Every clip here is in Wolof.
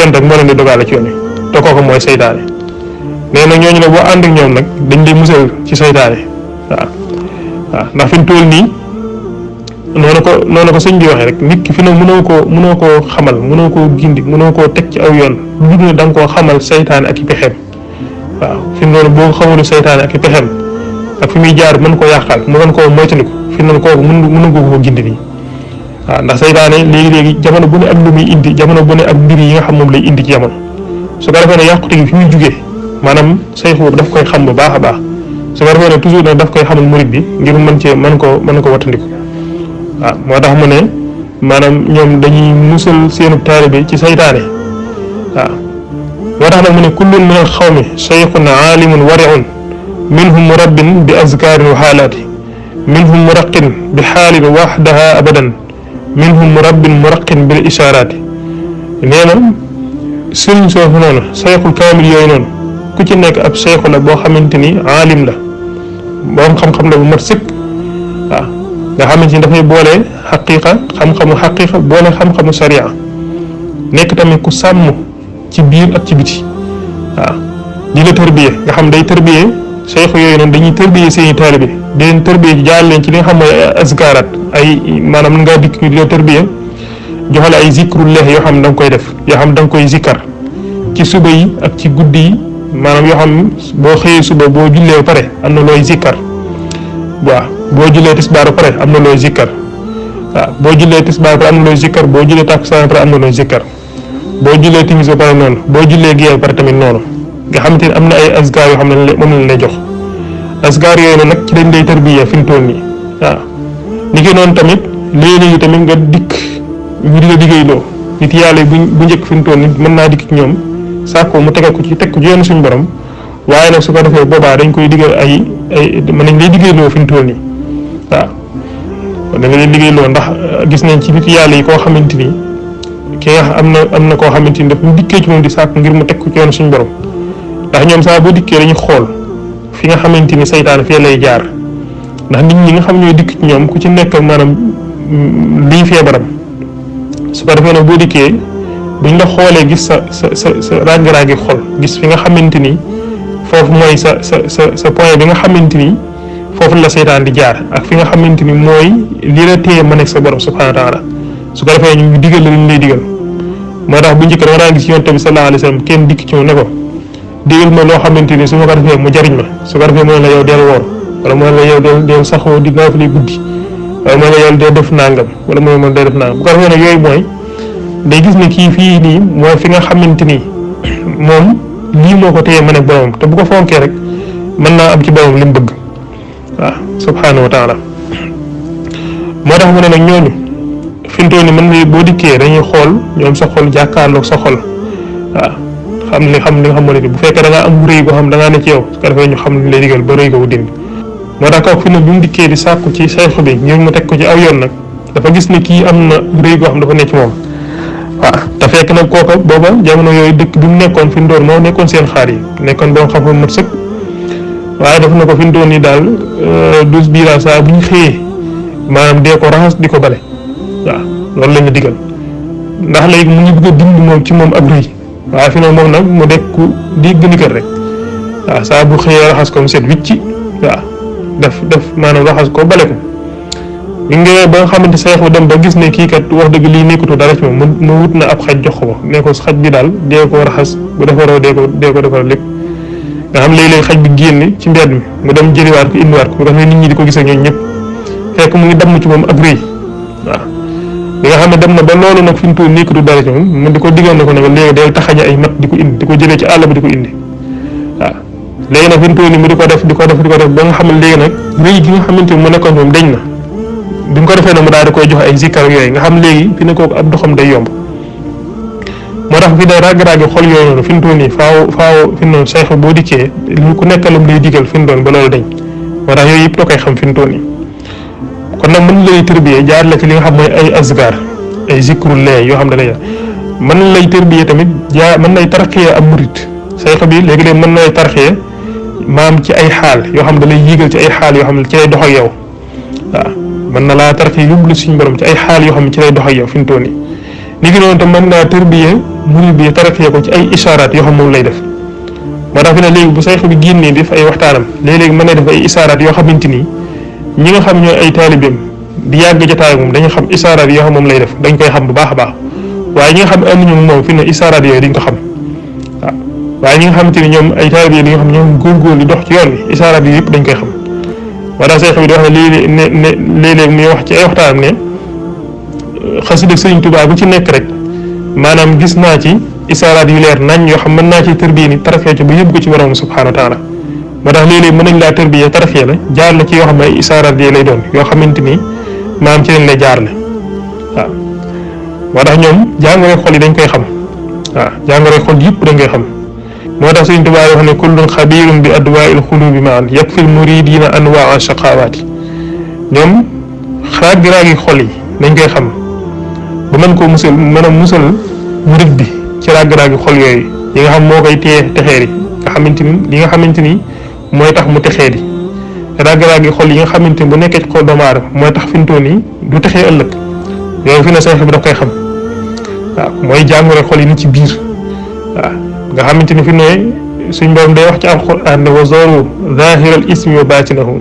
yenn rek moo leen di dogaale ci yoon wi te kooku mooy saytaane nee na ñooñu nag boo ànd ak ñoom nag dañ lay musal ci saytaane waaw ndax fi mu toll nii noonu ko sëñ bi waxee rek nit ki fi ne mënoo koo xamal mënoo koo gindi mënoo koo teg ci aw yoon lu dul ne da nga koo xamal saytaane ak i pexeem waaw fi mu noonu boo xamul saytaane ak i pexeem ak fi muy jaar mën koo yàqal mu mën koo moytandiku fi mu ne kooku mën koo gindi nii waaw ndax saytaane léegi jamono bu ne ak lu muy indi jamono bu ne ak mbir yi nga xam moom lay indi ci jamono su ko defee ne yàqute gi fi muy jugee maanaam sayx boobu daf koy xam bu baax a baax su ko defee ne toujours nag daf koy xamal murid bi ngir mën ko wattandiku waaw moo tax mu ne maanaam ñoom dañuy musal seenu taalibe ci saytaane waaw moo tax nag mu ne kullun min al xawmi sayxun aalimun wariun minhum murabbin bi azkaarin wa xaalaati minhum muraqin bi xaalin waxdaha abadan minhum murabbin muraqin bil ishaaraati nee na sëriñ soofu noonu sayxul kaamil yooyu noonu ku ci nekk ab sayxu la boo xamante ni aalim la borom xam-xam la bu mat sëkk waaw nga xamante ni dafay boole xaqiqa xam-xamu xaqiqa boole xam-xamu sariya nekk tamit ku sàmm ci biir ak ci biti waaw di la tërbiye nga xam day tërbiye sayxu yooyu noonu dañuy tërbiye seeni taalibe di leen tërbiye ci jaal leen ci li nga xam mooy azkaraat ay maanaam ngaa dikk ñu di la tërbiye joxale ay zikrullah yoo xam ne da nga koy def yoo xam ne da nga koy zikkar ci suba yi ak ci guddi yi maanaam yoo xam boo xëyee suba boo jullee ba pare am na looy zikkar waaw boo jullee tisbaar ba pare am na looy zikkar waaw boo jullee tisbaar ba pare am na looy zikkar boo jullee takkusaan ba pare am na looy zikkar boo jullee timis ba pare noonu boo jullee gée ba pare tamit noonu nga xamante ni am na ay asgaar yoo xam ne moom lañ lay jox asgaar yooyu noonu nag ci lañ lay tarbiya fi mu toll nii waaw ni ki noonu tamit léeg-léegi tamit nga dikk ñu di la liggéeyloo nit yàlla bu njëkk fi mu toll nii mën naa dikk ci ñoom sàkko mu teg ko ci yoonu suñu borom waaye nag su ko defee boobaa dañ koy digal ay mën nañ lay liggéeyloo fi mu toll nii waaw da nga lay liggéeyloo ndax gis nañ ci nit yàlla yi koo xamante ni ki nga am na koo xamante ni daf ñu dikkee ci moom di sàkk ngir mu teg ko ci yoonu suñu borom ndax ñoom saa boo dikkee dañu xool fi nga xamante ni saytaan fee lay jaar ndax nit ñi nga xam ñooy dikk ci ñoom ku ci nekk maanaam lii feebaram su ko defee nag boo dikkee buñ la xoolee gis sa ràgg-ràggi xol gis fi nga xamante ni foofu mooy sa point bi nga xamante ni foofu la saytaan di jaar ak fi nga xamante ni mooy li la téye ma nekk sa borom subhanahu wa taala su ko defee ñu digal la li ñu lay digal moo tax bu njëkk dama daan gis yonent bi sallallahu alayhi wa sallam kenn dikk ci moom ne ko digal ma loo xamante ni su ma ko defee mu jariñ ma su ko defee mooy la yow del woor wala mooy la yow del saxoo di naafile guddi wala mooy la yow del def nangam wala mooy moom del def nangam bu ko defee nag yooyu mooy day gis ne kii fii nii mooy fi nga xamante ni moom lii moo ko téye ma nekk boromam te bu ko fonkee rek mën naa am ci boromam li mu bëgg waaw subhanahu wa taala moo tax mu ne nag ñooñu fi mu toll nii mën nga boo dikkee dañuy xool ñoom sa xol jàkkaarloog sa xol waaw xam li nga xam moo ne bu fekkee da ngaa am rëy goo xam da ngaa ne ci yow su ko defee ñu xam li lay digal ba rëy ko dindi moo tax kooku fi ne bi mu dikkee di sàkku ci sayxu bi ñooñu mu teg ko ci aw yoon nag dafa gis ne kii am na rëy goo xam dafa ne ci moom waaw te fekk nag kooka booba jamono yooyu dëkk bi mu nekkoon fi mu doon moo nekkoon seen xaar yi nekkoon boo xam mat sëkk waaye def na ko fi mu doon nii daal douze biira saa bu ñu xëyee maanaam dee ko raxas di ko bale waaw loolu lañ la digal ndax léegi mu ngi bëgg a dindi moom ci moom ab rëy waaye fi ne moom nag mu dekku di gën kër rek waaw saa bu xëyee raxas ko mu set wicci waaw def maanaam raxas ko bale ko bi nga ba nga xamante sayxu dem ba gis ne kii kat wax dëgg lii nekkatu dara ci moom mu wut na ab xaj jox ko ne ko xaj bi daal dee ko raxas bu defaroo dee ko defar lépp nga xam léeg-léeg xaj bi génn ci mbedd mi mu dem jëliwaat ko indiwaat ko nga xam ne nit ñi di ko gis ak ñoom ñëpp fekk mu ngi damm ci moom ak rëy waaw li nga xam ne dem na ba loolu nag fi mu toll nekkatu dara ci moom mu di ko digal ne ko nag léegi del taxaña ay mat di ko indi di ko jëlee ci àll bi di ko indi waaw léegi nag fi mu toll nii mu di ko def ba nga xam ne léegi nag rëy gi nga xamante ni mu nekkoon moom dañ na bi nga ko defee nag mu daal di koy jox ay zikkar yooyu nga xam léegi fi ne kooku ab doxam day yomb moo tax fi ne ràgg-ràgg xol yooyu noonu fi mu toll nii faaw fi mu noonu sayx boo dikkee lu ku nekk lam lay digal fi mu doon ba loolu dañ moo tax yooyu yëpp da koy xam fi mu toll nii kon nag mën lay tërbiyee jaar la ci li nga xam mooy ay asgar ay zikrullah yoo xam ne lay mën lay tërbiyee tamit mën lay tarxiyee am murit sayx bi léegi-léegi mën lay tarxiyee maam ci ay xaal yoo xam ne da lay yéegal ci ay xaal yoo xam ne ci lay dox ak yow waaw mën na laa tarxiyee yóbbu la suñu borom ci ay xaal yoo xam ne ci lay dox ak yow fi mu toll nii ni ki noonu tam mën naa tërbiye murid bi tarafiye ko ci ay ishaaraat yoo xam moom lay def moo tax fi ne léegi bu sayx bi génnee def ay waxtaanam léeg-léegi mën na def ay ishaaraat yoo xamante ni ñi nga xam ñooy ay taalibeem di yàgg jotaay moom dañu xam ishaaraat yoo xam moom lay def dañ koy xam bu baax a baax waaye ñi nga xam ne amuñu moom fi ne ishaaraat yooyu dañ ko xam waaw waaye ñi nga xamante ni ñoom ay taalibe yi nga xam ñoom góorgóor di dox ci yoon bi ishaaraat yi yëpp dañ koy xam moo tax sayx bi di wax ne léeg-léeg muy wax ci ay waxtaanam ne xasida Sëriñ Tuubaa bu ci nekk rek maanaam gis naa ci isaaraat yu leer nañ yoo xam mën naa ci tërbiye ni tarafee ci ba yóbbu ko ci borom subhaanahu wa taala moo tax léeg-léeg mën nañ laa tërbiye tarafee la jaar la ci yoo xam ne ay isaaraat yi lay doon yoo xamante ni maanaam ci lañ lay jaarle waaw moo tax ñoom jàngoro xol yi dañ koy xam waaw jàngoro xol yëpp dañ koy xam moo tax Sëriñ Tuubaa wax ne kullun xabiirun bi adwaa'il xuluubi maan yakfil muridiina anwaa shaqaawaati ñoom raagi xol yi dañ koy xam ba mën koo musal mën a musal murid bi ci ràgg-ràggi xol yooyu yi nga xam moo koy téye texeeri nga xamante ni li nga xamante ni mooy tax mu texee di ràgg-ràggi xol yi nga xamante ni bu nekkee ci xol doomu aadama mooy tax fi mu toll nii du texee ëllëg yooyu fi ne sayx bi daf koy xam waaw mooy jàngoro xol yi ni ci biir waaw nga xamante ni fi ne suñ borom day wax ci alxuraan ne wa zooru zaahiral ismi wa baatinahu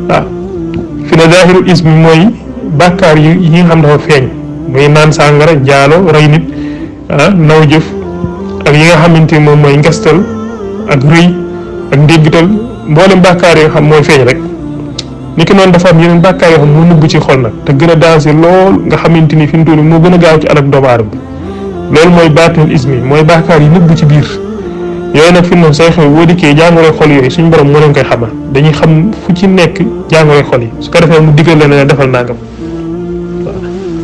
waaw fi ne zaahirul ismi mooy bàkkaar yi nga xam dafa feeñ muy naan sàngara jaalo rey nit naw jëf ak yi nga xamante ni moom mooy ngestal ak rëy ak ndéggital mboolem bàkkaar yi nga xam mooy feeñ rek ni ki noonu dafa am yeneen bàkkaar yoo xam moo nëbb ci xol nag te gën a dansé lool nga xamante ni fi mu toll moo gën a gaaw ci alak doomu aadama loolu mooy baatinul ismi mooy bàkkaar yi nëbb ci biir yooyu nag fi mu say xew boo dikkee jàngoroy xol yooyu suñu borom moo leen koy xamal dañuy xam fu ci nekk jàngoroy xol yi su ko defee mu digal leen ne defal nangam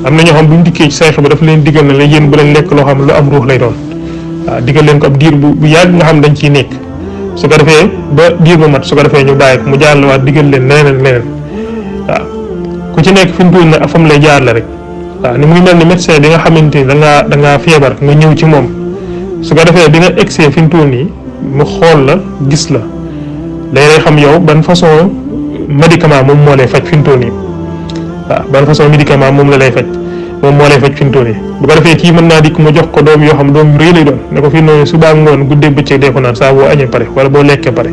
am na ñoo xam bu ñu dikkee ci sayx bi daf leen digal ne la yéen bu leen lekk loo xam lu am ruux lay doon waaw digal leen ko ab diir bu yàgg nga xam dañ ciy nekk su ko defee ba diir ba mat su ko defee ñu bàyyi ko mu jaar la waat digal leen leneen waaw ku ci nekk fi mu tuuti nag ak fam lay jaar la rek waaw ni muy mel ni médecin bi nga xamante ni da ngaa feebar nga ñëw ci moom su ko defee bi nga egsee fi mu tuuti nii mu xool la gis la lay xam yow ban façon médicament moom moo lay faj fi mu tuuti nii waaw ban façon médicament moom la lay faj moom moo lay faj fi mu toll nii bu ko defee kii mën naa dikk mu jox ko doom yoo xam doom yu rëy lay doon ne ko fi noonu suba ngoon guddee bëccëg dee ko naan saa boo añee pare wala boo lekkee pare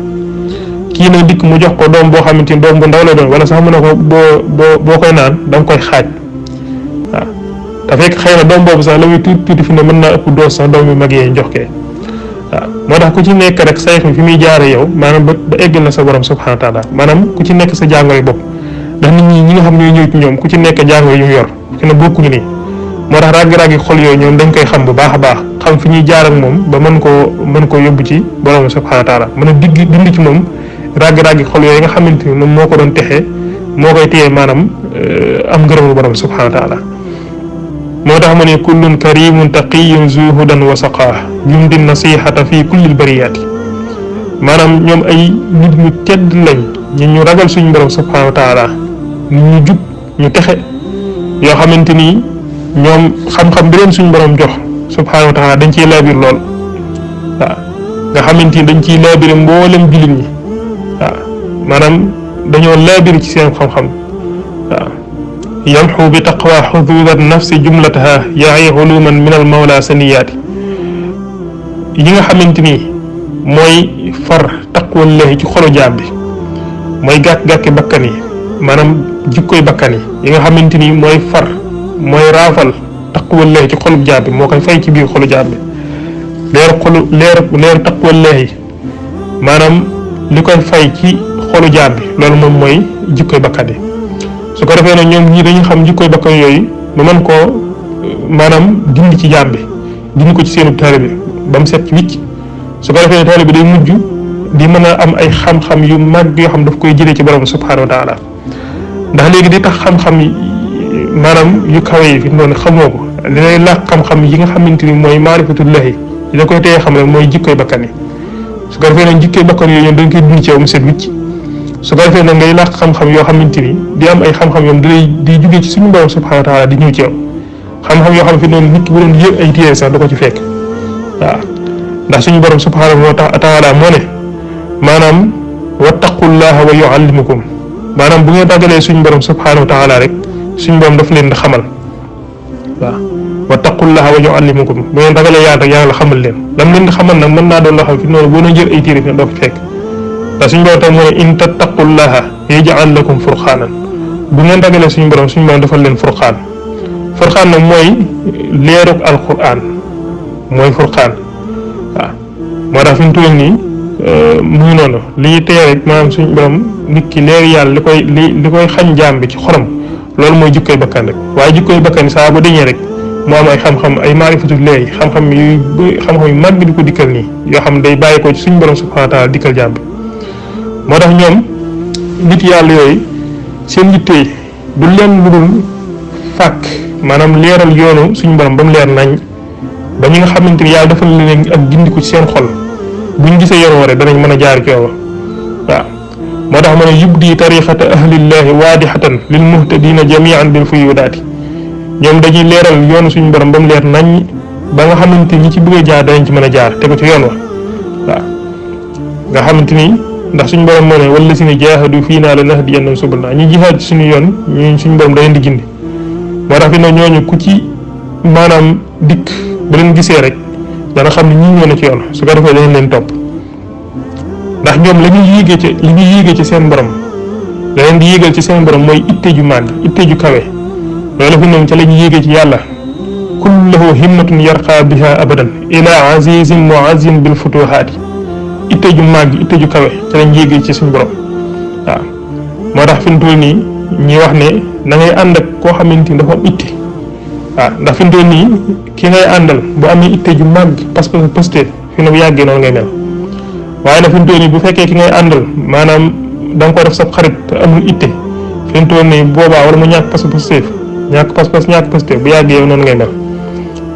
kii nag dikk mu jox ko doom boo xamante ni doom bu ndaw lay doon wala sax mu ne ko boo koy naan da nga koy xaaj waaw te fekk xëy na doom boobu sax la muy tuuti fi ne mën naa ëpp doos sax doom yu mag yee jox kee waaw moo tax ku ci nekk rek sayx mi fi muy jaare yow maanaam ba eggal na sa borom subhanahu wa taala maanaam ku ci nekk sa jàngoro bopp ndax nit ñi nga xam ñooy ñëw ci ñoom ku ci nekk jàngoro yu mu yor fi ne bokkuñu nii moo tax ràgg-ràggi xol yooyu ñoom dañ koy xam bu baax a baax xam fi ñuy jaar ak moom ba mën koo yóbbu ci borom subhanahu wa taala mën a dindi ci moom ràgg-ràggi xol yooyu nga xamante ni moom moo ko doon texee moo koy téye maanaam am ngërëmu borom subhanahu wa taala moo tax ma ne kullun karimun taqiyun zuhudan wa saqaa yumdi nasihata fi kullil bariyaati maanaam ñoom ay nit ñu tedd lañ ñu ragal suñu borom subhanahu wa taala nit ñu jub ñu texe yoo xamante ni ñoom xam-xam bi leen suñu borom jox subhanahu wa taala dañ ciy laabir lool waaw nga xamante ni dañ ciy laabire mboolem jullit ñi waaw maanaam dañoo laabir ci seen xam-xam waaw yamxu bi taqwa xuduudat nafsi jumlataha yaay xuluman min al mawla saniyaati yi nga xamante ni mooy far taqwallahi ci xolu jaam bi mooy gàkk-gàkki bakkan yi maanaam jikkoy bakkan yi nga xamante ni mooy far mooy raafal taqwallahi ci xolub jaam bi moo koy fay ci biir xolu jaam bi leer taqwallahi maanaam li koy fay ci xolu jaam bi loolu moom mooy jikkoy bakkan yi su ko defee nag ñoom ñii dañu xam jikkoy bakkan yooyu ba mën koo maanaam dindi ci jaam bi dindi ko ci seenu taalibe bi ba mu set ci wicc su ko defee ne taalibe bi day mujj di mën a am ay xam-xam yu mag yoo xam daf koy jëlee ci borom subhanahu wa taala ndax léegi di tax xam-xam maanaam yu kawe yi fi mu doon xamoo ko li lay làq xam-xam yi nga xamante ni mooy maarifatullahi li la koy téye xam rek mooy jikkoy bakkan yi su ko defee nag jikkoy bakkan yooyu ñoom dañ koy dund ci yow mu set wicc su ko defee nag ngay làq xam-xam yoo xamante ni di am ay xam-xam yoom di jugee ci suñu borom subhanahu wa taala di ñëw ci yow xam-xam yoo xam fi noonu nit ki bu doon yëg ay téere sax da ko ci fekk waaw ndax suñu borom subhanahu wa taala moo ne maanaam wattaqullaha wa yuallimukum maanaam bu ngeen ragalee suñu borom subhanahu wa taala rek suñu borom daf leen di xamal waaw wattaqullaha wa yuallimukum bu ngeen ragalee yàlla rek yàlla xamal leen lam leen di xamal nag mën naa doon loo xam fi noonu boo na jël ay téere fi doo ko fekk ndax suñu borom tam mu ne in tattaqullaha yaj'al lakum furqaanan bu ngeen ragalee suñu borom defal leen furqaan nag mooy leeruk alquran mooy furqaan waaw moo tax fi mu toll nii muy noonu lii tee rek maanaam suñu borom nit ki leer yàlla li koy xañ jaam bi ci xolam loolu mooy jikkoy bakkan rek waaye jikkoy bakkan saa bu dañee rek moo am ay xam-xam ay maarifatu leer yi xam-xam yu màgg di ko dikkal nii yoo xam day bàyyi ko ci suñu borom subhanahu wa taala dikkal jaam bi moo tax ñoom nit yàlla yooyu seen yitte du leen lu dul fàkk maanaam leeral yoonu suñu borom ba mu leer nañ ba ñi nga xamante ni yàlla defal leen ak gindiku ci seen xol buñ gisee yoon ware danañ mën a jaar ci yoon waaw moo tax ma ne yubdi tariqata ahlillahi waadihatan lil muhtadina jamian bil fuyudaati ñoom dañuy leeral yoonu suñu borom ba mu leer nañ ba nga xamante ni ñi ci bëgg a jaar danañ ci mën a jaar te ko ci yoon wa waaw nga xamante ni ndax suñu borom moo ne wallazina jaahadu fiinaa lanahdiyannahum subulanaa ñi jihaad ci suñu yoon ñu suñu borom da leen di gindi moo tax fi ne ñooñu ku ci maanaam dikk bu leen gisee rek dana xam ne ñii ñoo ne ci yoon su ko defee dañ leen topp ndax ñoom la ñuy yéegee ci seen borom la leen di yéegal ci seen borom mooy itte ju màgg itte ju kawe loolu fi ñoom ca la ñuy yéegee ci yàlla kullahu himmatun yarqa biha abadan ila azizin muazzin bil futuhaati itte ju màgg itte ju kawe ca lañ yéegee ci suñu borom waaw moo tax fi mu toll nii ñi wax ne na ngay ànd ak koo xamante ni dafa am itte waaw ndax fi mu toll nii ki ngay àndal bu amee itte ju màgg parce que posté fi na bu yàggee noonu ngay mel waaye nag fi mu toll nii bu fekkee ki ngay àndal maanaam da nga ko def sa xarit te amul itte fi mu toll nii boobaa wala mu ñàkk posté ñàkk posté bu yàggee yow noonu ngay mel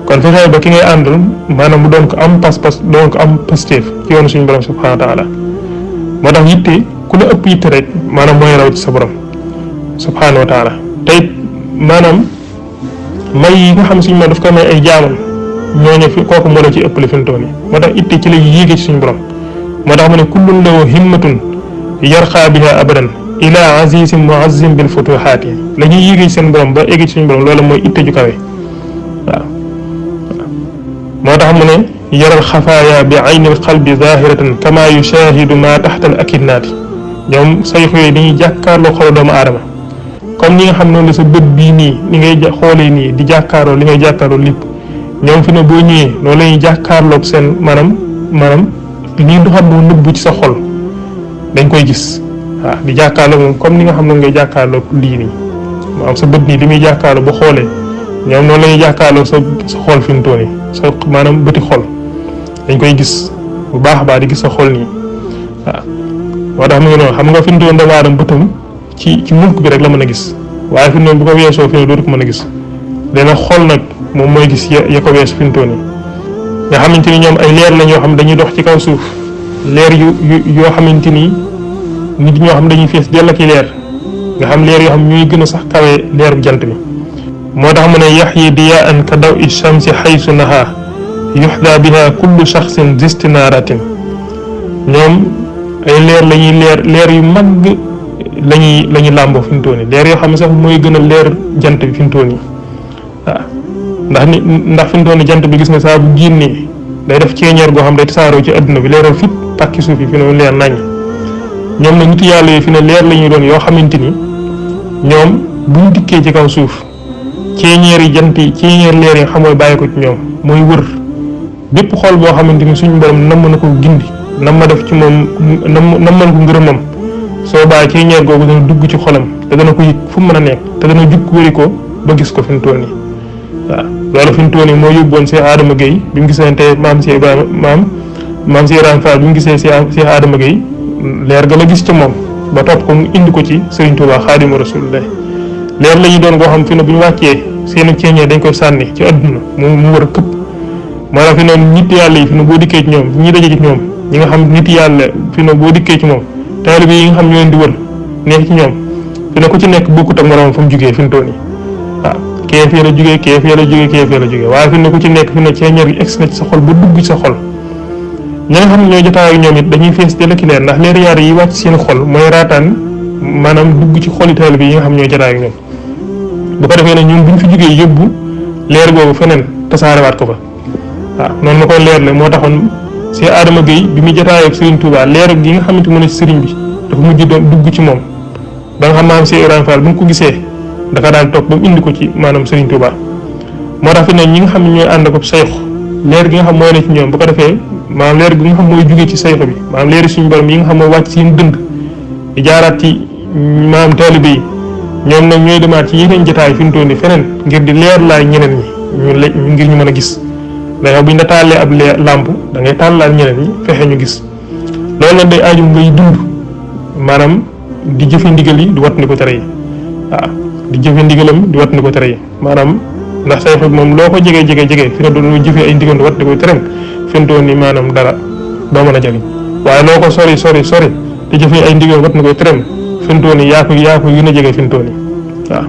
kon fexee ba ki ngay àndal maanaam mu doon ko am pas-pas doon ko am posté ci yoonu suñu borom subhanahu wa taala moo tax yitte ku la ëpp yitte rek maanaam mooy raw ci sa borom subhanahu wa taala te it maanaam may yi nga xam suñu moom daf ko may ay jaamam ñooñu fi kooku moo la ci ëppale fi mu toll nii moo tax itte ci la yéege ci suñu borom moo tax mu ne kullun lahu himmatun yarqa biha abadan ila azizin muazzim bil futuhaati la ñuy yéege ci seen borom ba egg ci suñu borom loolu mooy itte ju kawe waaw moo tax mu ne yaral xafaaya bi aynil qalbi zahiratan kama yushahidu ma taxta al akinnaati ñoom sayxu yooyu dañuy jàkkaarloo xolu doomu aadama comme ñi nga xam noonu la sa bët bii nii ni ngay xoolee nii di jàkkaarloo li ngay jàkkaarloo lépp ñoom fi ne boo ñëwee loolu la ñuy jàkkaarloog seen maanaam lii du xam moo nëbbu ci sa xol dañ koy gis waaw di jàkkaarloog moom comme ni nga xam ne ngay jàkkaarloog lii nii maanaam sa bët nii li muy jàkkaarloo bu xoolee ñoom noonu la ñuy jàkkaarloog sa xol fi mu toll nii sa maanaam bëti xol dañ koy gis bu baax a baax di gis sa xol nii waaw moo tax mu ngi noonu xam nga fi mu toll doomu aadama bëtam ci mulk bi rek la mën a gis waaye fi mu ne bu ko weesoo fi ne dootu ko mën a gis dana xool nag moom mooy gis ya ko weesu fi mu toll nii nga xamante ni ñoom ay leer lañ yoo xam dañuy dox ci kaw suuf leer yoo xamante ni nit ñoo xam dañuy fees dell ak leer nga xam leer yoo xam ñuy gën a sax kawe leeru jant bi moo tax mu ne yaxyi diyaan ka daw i shamsi xaysu naha yuxda biha kullu shaxsin zistinaaratin ñoom ay leer lañuy leer yu mag lañuy làmboo fi mu toll nii leer yoo xam ne sax mooy gën a leer jant bi fi mu toll nii waaw ndax fi mu toll nii jant bi gis nga saa bu génnee day def ceeñeer goo xam day tasaaroo ci adduna bi leeral fit pàkki suuf yi fi ne leer nañ ñoom nag nitu yàlla yi fi ne leer la ñuy doon yoo xamante ni ñoom buñ dikkee ci kaw suuf ceeñeer yi jant yi ceeñeer leer yi xam mooy bàyyi ko ci ñoom mooy wër bépp xol boo xamante ni suñu borom nam na ko gindi nam ma def ci moom nam man ko ngërëmam soo bàyyi ceeñeer googu dana dugg ci xolam te dana ko yëg fu mu mën a nekk te dana jukk wëri ko ba gis ko fi mu toll nii waaw loolu fi mu toll nii moo yóbboon Cheikh Adama Gueye bi mu gisee te maam Cheikh Ibrahima maam Cheikh Ibrahima Fall bi mu gisee Cheikh Adama Gueye leer ga la gis ci moom ba topp ko mu indi ko ci Serigne Touba Xaadimu Rasulullah leer la ñu doon goo xam fi ne bu ñu wàccee seeni ceeñeer dañ koy sànni ci adduna mu war a këpp maanaam fi noonu nit yàlla yi fi ne boo dikkee ci ñoom ñi daje ci ñoom ñi nga xam nit yàlla fi ne boo dikkee ci moom taalibe yi nga xam ñoo leen di wër nekk ci ñoom fi ne ku ci nekk bokkut ak moroom fa mu jugee fi mu toll nii waaw kee fee la jugee kee fee la jugee kee fee la jugee waaye fi ne ku ci nekk fi ne ceeñeer yi egsi na ci sa xol ba dugg ci sa xol ñi nga xam ne ñoo jotaay ak ñoom it dañuy fees dell ak leer ndax leer yaar yi wàcc seen xol mooy raataan maanaam dugg ci xoli taalibe yi nga xam ñoo jotaay ak ñoom bu ko defee ne ñun buñ fi jugee yóbbu leer googu feneen tasaarewaat ko fa waaw noonu ma koy leerle moo taxoon si Adama Gueye bi muy jotaayoo ak Serigne Touba leer gi nga xamante ne Serigne bi dafa mujj doon dugg ci moom ba nga xam maam si Ibrahima Fall bu mu ko gisee dafa daan toog ba mu indi ko ci maanaam Serigne Touba moo tax fi ne ñi nga xam ne ñooy ànd ko sayxu leer gi nga xam mooy ne ci ñoom bu ko defee maanaam leer gi nga xam mooy jugee ci sayxu bi maanaam leeri suñu borom yi nga xam mooy wàcc seen dënd di jaaraat ci maanaam taalibe yi ñoom nag ñooy demaat ci yeneen jotaay fi mu toll nii feneen ngir di leer laay ñeneen ñi ngir ñu mën a gis ndax bu ñu la taalee ab leer làmp da ngay tàllaal ñeneen ñi fexe ñu gis loolu nag day aaju ngay dund maanaam di jëfe ndigal yi di wat ni ko tere yi waaw di jëfe ndigalam di wat ni ko tere yi maanaam ndax sayxu bi moom loo ko jege fi ne doon jëfee ay ndigal di wat ni ko tereem fi mu toll nii maanaam dara doo mën a jariñ waaye loo ko sori te jëfee ay ndigal wat ni ko tereem fi mu toll nii yaa ko yu na jege fi mu toll nii waaw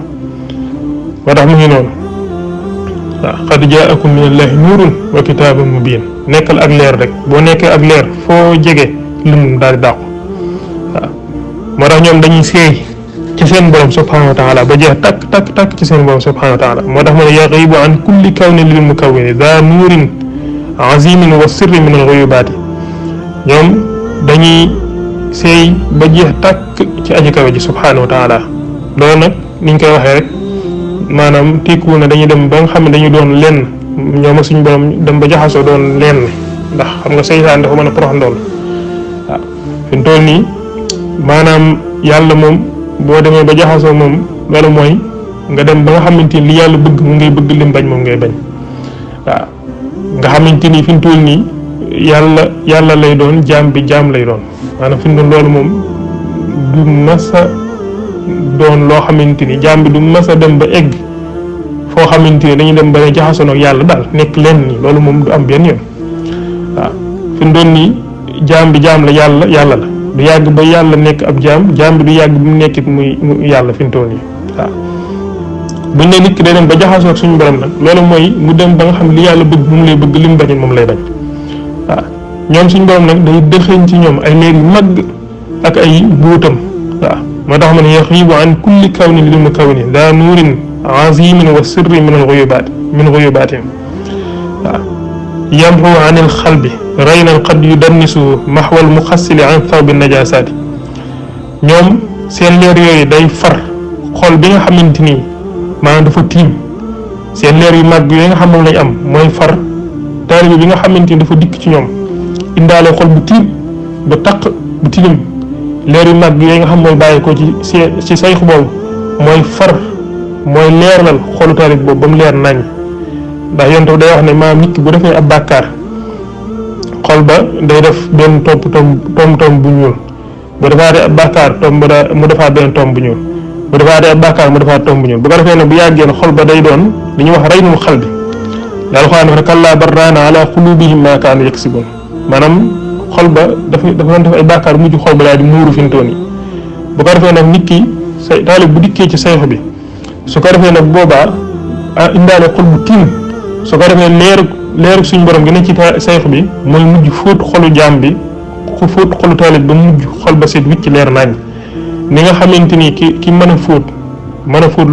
moo tax mu ngi noonu waaw qad jaakum minallahi nuurun wa kitaabun mubiin nekkal ak leer rek boo nekkee ak leer foo jege lëndëm daal di dàqu waaw moo tax ñoom dañuy seey ci seen borom subhanahu wa taala ba jeex takk ci seen borom subhanahu wa taala moo tax ma ne yaqibu an kulli kawnin lil mukawwini daa nuurin azimin wa sirri min al ghuyubaati ñoom dañuy seey ba jeex takk ci aji kawe ji subhanahu wa taala loolu nag niñ koy waxee rek maanaam tekkiwul ne dañuy dem ba nga xam ne dañu doon lenn ñoom ak suñu borom dem ba jaxasoo doon lenn ndax xam nga seytaan dafa mën a porox ndool waaw fi mu toll nii maanaam yàlla moom boo demee ba jaxasoo moom loolu mooy nga dem ba nga xamante ni li yàlla bëgg mu ngay bëgg lim bañ moom ngay bañ waaw nga xamante ni fi mu toll nii yàlla lay doon jaam bi jaam lay doon maanaam fi mu doon loolu moom du masa doon loo xamante ni jaam bi du masa dem ba egg foo xamante ni dañuy dem ba jaxasoo ak yàlla daal nekk leen nii loolu moom du am benn yoon waaw fi mu doon nii jaam bi jaam la yàlla la du yàgg ba yàlla nekk ab jaam bi du yàgg bu mu nekkit muy yàlla fi mu toll nii waaw buñ ne nit ki day dem ba jaxasoo ak suñu borom nag loolu mooy mu dem ba nga xam li yàlla bëgg moom lay bëgg li mu bañit moom lay bañ waaw ñoom suñu borom nag day dëxëñ ci ñoom ay leer yu mag ak ay buutam waaw moo tax ma ne yaxiibu an kulli kawnin lil mukawwini daa nuurin azimin wa sirri min ghuyubaatihim waaw yamhu an il xalbi raynan qad yudannisu maxwal muxassili an thawbi najasaati ñoom seen leer yooyu day far xol bi nga xamante ni maanaam dafa tiim seen leer yu mag yooyu nga xam ne lañ am mooy far taalibe bi nga xamante ni dafa dikk ci ñoom indaale xol bu tiim bu taq bu tilim leer yu mag yooyu nga xam mooy bàyyi ko ci sayxu boobu mooy far mooy leeralal xolu taalibe boobu ba mu leer nañ ndax yonent day wax ne maanaam nit ki bu defee ab bàkkaar xol ba day def benn tom bu ñuul bu defaatee ab bàkkaar mu defaat benn tom bu ñuul bu defaatee ab bàkkaar mu defaat tom bu ñuul bu ko defee ne bu yàggee ne xol ba day doon li ñuy wax raynul xal bi daal xoo ne kallaa bal raana ala qulubihim maa kaanu yaksibuun maanaam xol ba dafa doon def ay bàkkaar mujj xol ba daal di muuru fi mu toll nii bu ko defee nag nit ki say taalib bu dikkee ci sayxu bi su ko defee nag boobaa indaale xol bu tiim su ko defee leeru suñu borom gi ne ci sayxu bi mooy mujj fóot xolu jaam bi fóot xolu taalib ba mujj xol ba seet wicc leer nañ ni nga xamante ni ki mën a fóot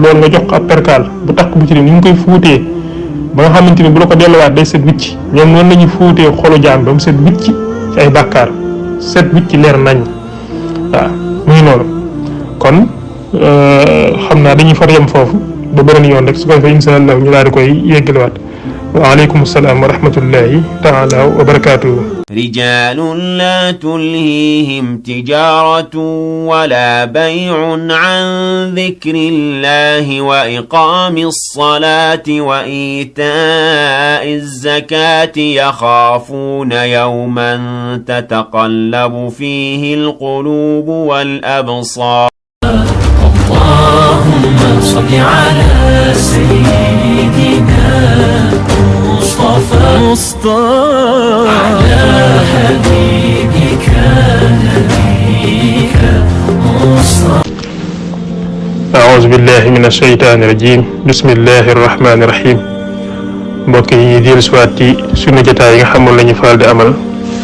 loolu nga jox ko ab perkaal bu takk bu ci ni ñu koy fóotee ba nga xamante ni bu la ko delluwaat day seet wicc ñoom noonu la ñuy fóotee xolu jaam bi ba mu seet wicc ci ay bàkkaar seet wicc leer nañ waaw muy noonu kon xam naa dañuy far yem foofu ba beneen yoon rek su ko defee insha allah ñu daal di koy yeggaliwaat waaleykum salaam wa rahmatullahi taala wa barakaatuhu رجال لا تلهيهم تجارة ولا بيع عن ذكر الله وإقام الصلاة وإيتاء الزكاة يخافون يوما تتقلب فيه القلوب والأبصار اللهم صل على سيدنا مصطفى على حبيبك نبيك مصطفى أعوذ بالله من الشيطان الرجيم بسم الله الرحمن الرحيم mbokk yi ñuy dellu siwaat ci sunu jotaay yi nga xamoon la ñu faral di amal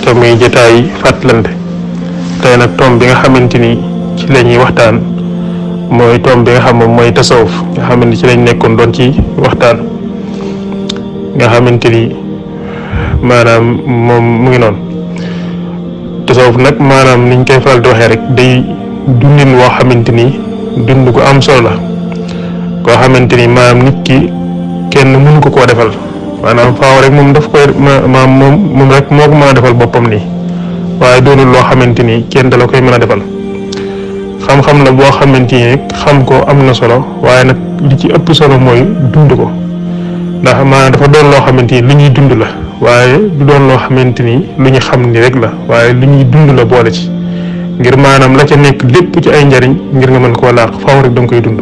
te muy jotaay fàttalante tey nag tomb bi nga xamante ni ci la ñuy waxtaan mooy tomb bi nga xam moom mooy tasawuf nga xamante ni ci lañ nekkoon doon ci waxtaan nga xamante ni maanaam moom mu ngi noonu. tasawuf nag maanaam niñ koy faral di waxee rek day dundin woo xamante ni dund gu am solo la koo xamante ni maanaam nit ki kenn mënu ko koo defal maanaam faaw rek moom daf koy moom rek moo ko mën a defal boppam nii waaye doonul loo xamante ni kenn da la koy mën a defal. xam-xam la boo xamante ni xam ko am na solo waaye nag li ci ëpp solo mooy dund ko ndax maanaam dafa doon loo xamante ni lu ñuy dund la waaye du doon loo xamante ni lu ñu xam ni rek la waaye lu ñuy dund la boole ci ngir maanaam la ca nekk lépp ci ay njariñ ngir nga mën koo làq faaw rek da nga koy dund.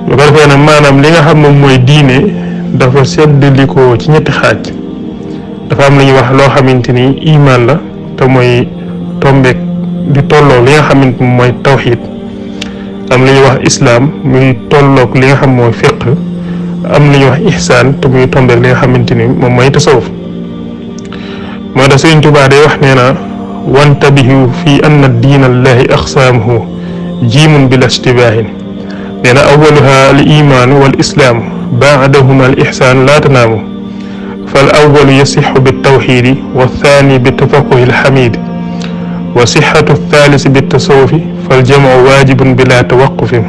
bu ko defee nag maanaam li nga xam moom mooy diine dafa seddalikoo ci ñetti xaaj dafa am lu ñuy wax loo xamante ni imaan la te mooy tombeek di tolloo li nga xamante ni mooy tawxiid am lu ñuy wax islaam muy tolloog li nga xam mooy fiq am lu ñuy wax ihsaan te muy tombeek li nga xamante ni moom mooy tasawuf. moo tax Sëriñ Tuubaa day wax nee na wantabihu fi anna diina allahi aqsaamuhu jiimun bila istibaahin nee na awaluha al imaan wal islaam baadahuma al ihsaan laa tanaamu fal awalu yasixu bi tawxiidi wa thaani bi tafaquhi al xamiidi wa sixatu thalisi bi tasawufi fal jamu waajibun bila tawaqufin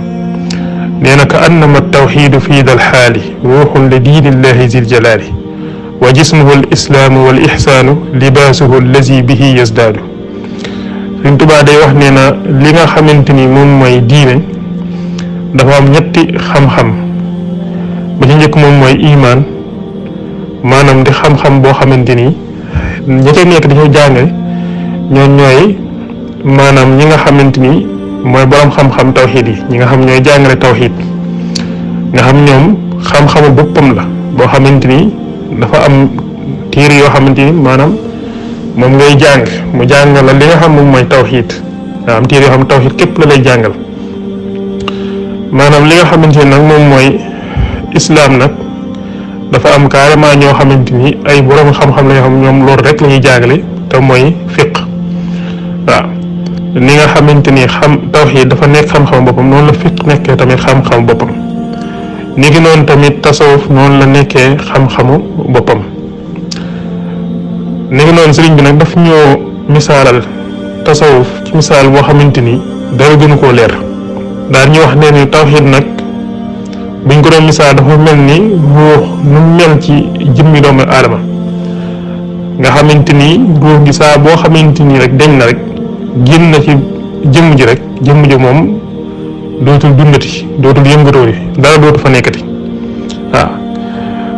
nee na ka annama tawxiidu fii dal xaali ruuxun li diinillahi zil jalaali wa jismuhu al islaamu wal ixsaanu libaasuhu allazi bihi yazdaadu. Sëriñ Tuubaa day wax nee na li nga xamante ni moom mooy diine dafa am ñetti xam-xam ba ci njëkk moom mooy imaan maanaam di xam-xam boo xamante ni ña ca nekk dañoo jàngale ñoom ñooy maanaam ñi nga xamante ni mooy borom xam-xam tawxiid yi ñi nga xam ñooy jàngale tawxiid nga xam ñoom xam-xamu boppam la boo xamante ni dafa am téere yoo xamante ni maanaam moom ngay jàng mu jàngal la li nga xam moom mooy tawxiid nga am téere yoo xam tawxiid képp la lay jàngal. maanaam li nga xamante ni nag moom mooy islaam nag dafa am carrément ñoo xamante ni ay borom xam-xam la yoo xam ñoom loolu rek la ñuy jàngale te mooy fiq waaw ni nga xamante ni xam tawxiid dafa nekk xam-xam boppam noonu la fiq nekkee tamit xam-xam boppam ni ki noonu tamit tasawuf noonu la nekkee xam-xamu boppam. ni ki noonu sëriñ bi nag daf ñoo misaalal tasawuf ci misaal boo xamante ni dara gënu koo leer daal ñu wax ne ni tawxiid nag buñ ko doon misaal dafa mel ni ruux nu mel ci jëmmi doomu aadama nga xamante ni ruux gi saa boo xamante ni rek deñ na rek génn na ci jëmm ji rek jëmm ji moom dootul dundati dootul yëngatoori dara dootu fa nekkati waaw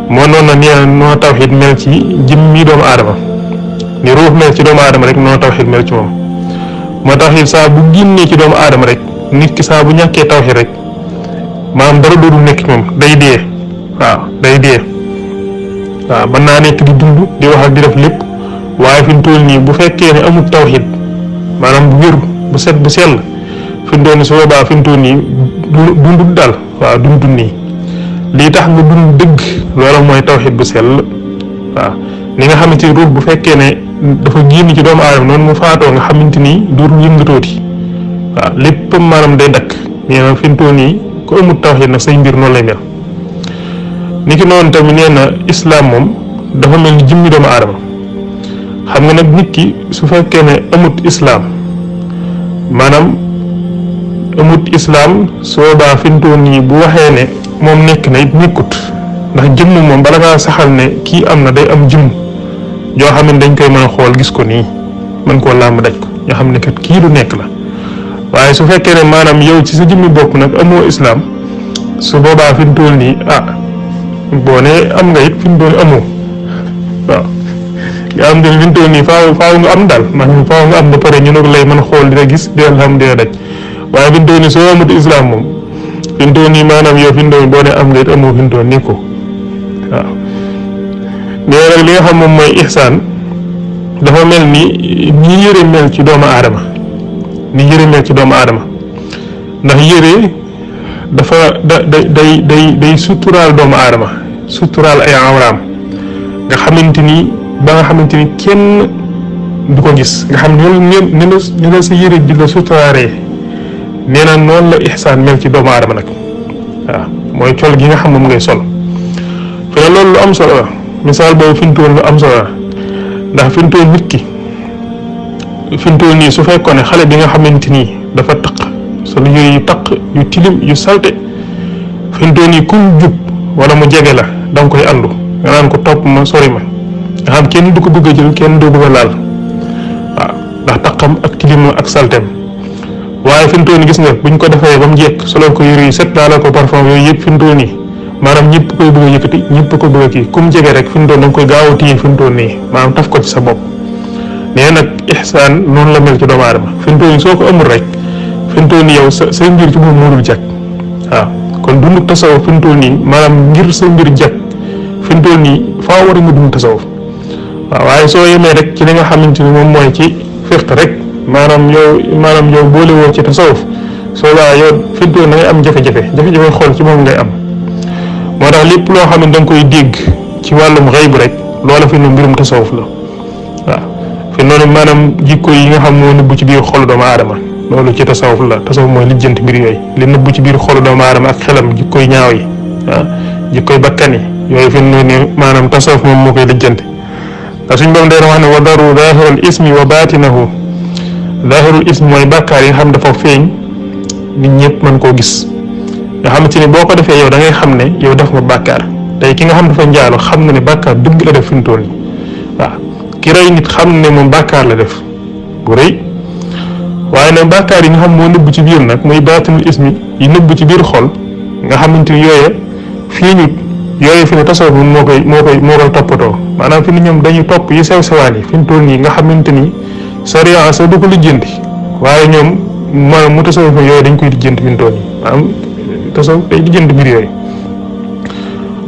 moo noonu na nee noo tawxiid mel ci jëmmi doomu aadama ni ruux mel ci doomu aadama rek noo tawxiid mel ci moom moo tawxiid saa bu génnee ci doomu aadama rek nit ki saa bu ñàkkee tawxiid rek maanaam dara dootul nekk moom day dee waaw day dee waaw mën naa nekk di dund di wax ak di def lépp waaye fi mu toll nii bu fekkee ne amul tawxiid maanaam bu wér bu set bu sell fi mu toll nii su boobaa fi mu toll nii dundut daal waaw dundut nii lii tax nga dund dëgg loolu mooy tawxiid bu sell waaw ni nga xamante ni ruux bu fekkee ne dafa génn ci doomu aadama noonu mu faatoo nga xamante ni dootul yëngatooti waaw lépp maanaam day dakk nee na fi mu toll nii ku amul tawxiid nag say mbir noonu lay mel. ni ki noonu tamit nee na islaam moom dafa mel ni jëmmi doomu aadama xam nga nag nit ki su fekkee ne amut islaam maanaam amut islaam su boobaa fi mu toll nii bu waxee ne moom nekk na it nekkut ndax jëmm moom bala ngaa saxal ne kii am na day am jëmm joo xam ne dañ koy mën a xool gis ko nii mën koo làmb daj ko nga xam ne kat kii du nekk la waaye su fekkee ne maanaam yow ci sa jëmmi bopp nag amoo islaam su boobaa fi mu toll nii boo nee am nga it fi mu toll amoo waaw nga am ne fi mu toll nii faaw nga am daal maanaam faaw nga am ba pare ñu ne ko lay mën a xool dina gis dina xam dina daj waaye fi mu toll nii soo amut islaam moom fi mu toll nii maanaam yow fi mu toll nii boo nee am nga it amoo fi mu toll nii ko waaw. mais nag li nga xam moom mooy ihsaan dafa mel ni ni yëre mel ci doomu aadama ni yëre mel ci doomu aadama ndax yëre dafa day suturaal doomu aadama suturaal ay awraam nga xamante ni ba nga xamante ni kenn du ko gis nga xam ne la sa yëre di la suturaaree nee na noonu la ihsaan mel ci doomu aadama nag waaw mooy col gi nga xam moom ngay sol fi ne loolu lu am solo la misaal boobu fi mu toll lu am solo la ndax fi mu toll nit ki fi mu toll nii su fekkoon ne xale bi nga xamante ni dafa taq sol yooyu yu taq yu tilim yu salte fi mu toll nii kum jub wala mu jege la da nga koy àndu nga naan ko topp ma sori ma nga xam kenn du ko bëgg a jël kenn du bëgg a laal waaw ndax taqam ak tilimam ak salteem waaye fi mu toll nii gis nga buñ ko defee ba mu jekk solal ko yére yu set laalal ko parfum yooyu yëpp fi mu toll nii maanaam ñëpp koy bëgg a yëkkati ñëpp ko bëgg a kii kum jege rek fi mu toll da nga koy gaaw a téye fi mu toll nii maanaam taf ko ci sa bopp nee nag ihsaan noonu la mel ci doomu aadama fi mu toll nii soo ko amul rek fi mu toll nii yow say mbir ci moom moo dul jag waaw kon dundu tasawuf fi mu toll nii maanaam ngir sa mbir jag fi mu toll nii faa war a nga dund tasawuf waaw waaye soo yemee rek ci li nga xamante ni moom mooy ci fiqh rek maanaam yow boole woo ci tasawuf soo laa yow fi mu toll da ngay am jafe-jafe xool ci moom ngay am moo tax lépp loo xam ne da nga koy dégg ci wàllum xëy bu rek loola fi nu mbirum tasawuf la waaw fi noonu maanaam jikko yi nga xam moo nëbbu ci biir xolu doomu aadama loolu ci tasawuf la tasawuf mooy lijjanti mbir yooyu li nëbbu ci biir xolu doomu aadama ak xelam jikkoy ñaaw yi waaw jikkoy bakkan yi yooyu fi noonu maanaam tasawuf moom moo koy lijjanti ndax suñ borom day wax ne wa daru zahirul ismi wa batinahu zahirul ismi mooy bàkkaar yi nga xam dafa feeñ nit ñëpp mën koo gis nga xamante ni boo ko defee yow da ngay xam ne yow def nga bàkkaar tey ki nga xam dafa njaalo xam na ne bàkkaar dëgg la def fi mu toll nii waaw ki rey nit xam ne moom bàkkaar la def bu rëy waaye nag bàkkaar yi nga xam moo nëbb ci biir nag muy baatinul ismi yi nëbb ci biir xol nga xamante ni yooye fii ñu yooye fi ne tasawuf moo koy toppatoo maanaam fi ni ñoom dañuy topp yi sew sewaan yi fi mu toll nii nga xamante ni sariya sa du ko lijjanti waaye ñoom maanaam mu tasawuf yooyu dañ koy lijjanti fi mu toll nii maanaam tasawuf day lijjanti mbir yooyu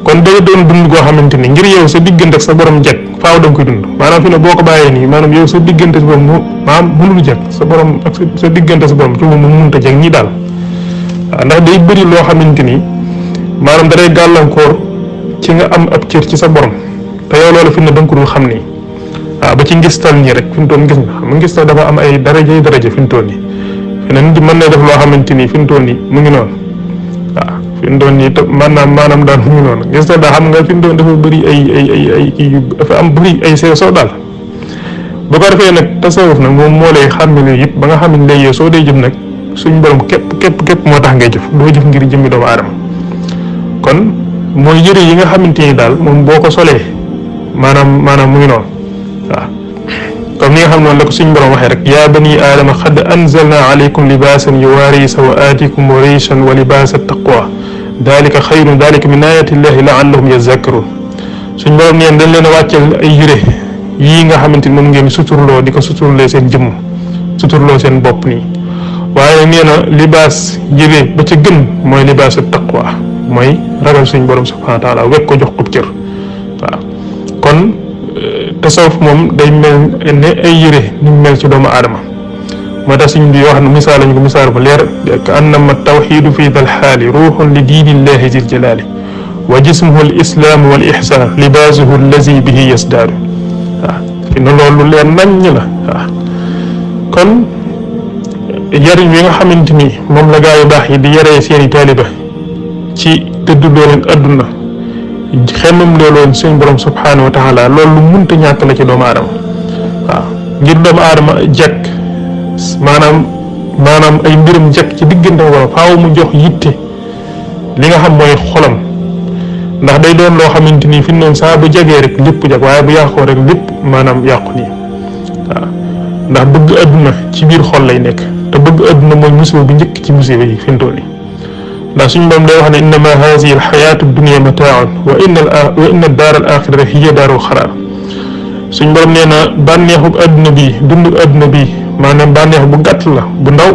kon day doon dund goo xamante ni ngir yow sa diggante ak sa borom jag faaw da nga koy dund maanaam fi ne boo ko bàyyee nii maanaam yow sa diggante sa borom maanaam mënul jag sa borom ak sa diggante sa borom ci moom mu mënut a jag ñi daal waaw ndax day bëri loo xamante ni maanaam da day gàllankoor ci nga am ab cër ci sa borom te yow loolu fi ne da nga ko dul xam nii waaw ba ci ngistal ñi rek fi mu toll gis nga xam nga ngistal dafa am ay daraja fi mu toll nii fi ne nit mën na def loo xamante ni fi mu toll nii mu ngi noonu waaw fi mu toll nii maanaam daal mu ngi noonu ngistal daal xam nga fi mu toll dafa bëri ay kii yu dafa am bëri ay sew daal bu ko defee nag tasawuf nag moom moo lay xàmmale yëpp ba nga xam ne léegi yow soo dee jëf nag suñ borom képp moo tax ngay jëf doo jëf ngir jëmmi doomu aadama kon mooy yëre yi nga xamante ni daal moom boo ko solee maanaam mu ngi noonu waaw comme ni nga xam noonu la ko suñ borom waxee rek yaa bani aadama xad anzalna alaykum libaasan yuwaari sawaatikum wa riishan wa libaasa taqwa dalika xayrun dalika min ayati llahi laallahum yazakkarun suñ borom neen dañ leen a wàcceel ay yëre yii nga xamante ni moom ngeen suturloo di ko suturlee seen jëmm suturloo seen bopp nii waaye nee na libaas yëre ba ca gën mooy libaasa taqwa mooy ragal suñ borom subhanahu wa taala wekk ko jox ko cër waaw kon tasawuf moom day mel ne ay yëre ni mel ci doomu aadama moo tax suñ bi wax ne misaal lañ ko misaal bu leer ka annama tawxidu fi dal xaali ruuxun li diinillahi zil jalaali wa jismuhu al islaamu wal ixsaan libaasuhu allazi bihi yasdaadu waaw fi ne loolu leer naññ la waaw kon yariñ wi nga xamante ni moom la gaa yu baax yi di yaree seeni taaliba ci dëdd loo leen adduna xemmam looloon suñ borom subhanahu wa taala loolu lu munta ñàkk la ci doomu aadama waaw ngir doomu aadama jekk maanaam ay mbiram jekk ci diggante borom faaw mu jox yitte li nga xam mooy xolam ndax day doon loo xamante ni fi noonu saa bu jegee rek lépp jag waaye bu yàqoo rek lépp maanaam yàqu nii waaw ndax bëgg adduna ci biir xol lay nekk te bëgg adduna mooy musiba bu njëkk ci musiba yi fi mu toll nii ndax suñu moom day wax ne innama haadihi alxayaatu dunia mataaun wa inna daar al axirata hiya daarul xaraar suñ borom nee na bànneexu adduna bi dund adduna bi maanaam bànneex bu gàtt la bu ndaw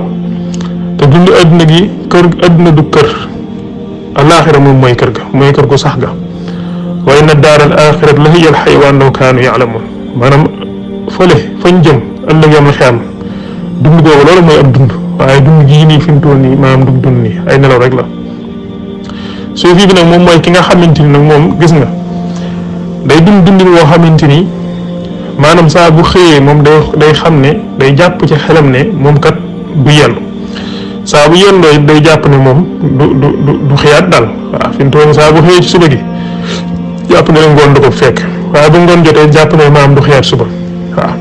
te dund adduna gi kër adduna du kër alaaxira moom mooy kër ga mooy kër gu sax ga wa inna daar al axirata la hiya alxayawaan law kaanu yaalamuun maanaam fële fañ jëm ëllëg yam la xiyam dund googu loolu mooy ab dund waaye dund gii nii fi mu toll nii maanaam dug dund nii ay nelaw rek la suufi bi nag moom mooy ki nga xamante ni nag moom gis nga day dundin woo xamante ni maanaam saa bu xëyee moom day xam ne day jàpp ci xelam ne moom kat du yendu saa bu yendoo it day jàpp ne moom du xiyaat daal waaw fi mu toll saa bu xëyee ci suba gi jàpp ne ngoon du ko fekk waaye bu ngoon jotee jàpp ne maam du xëyaat suba waaw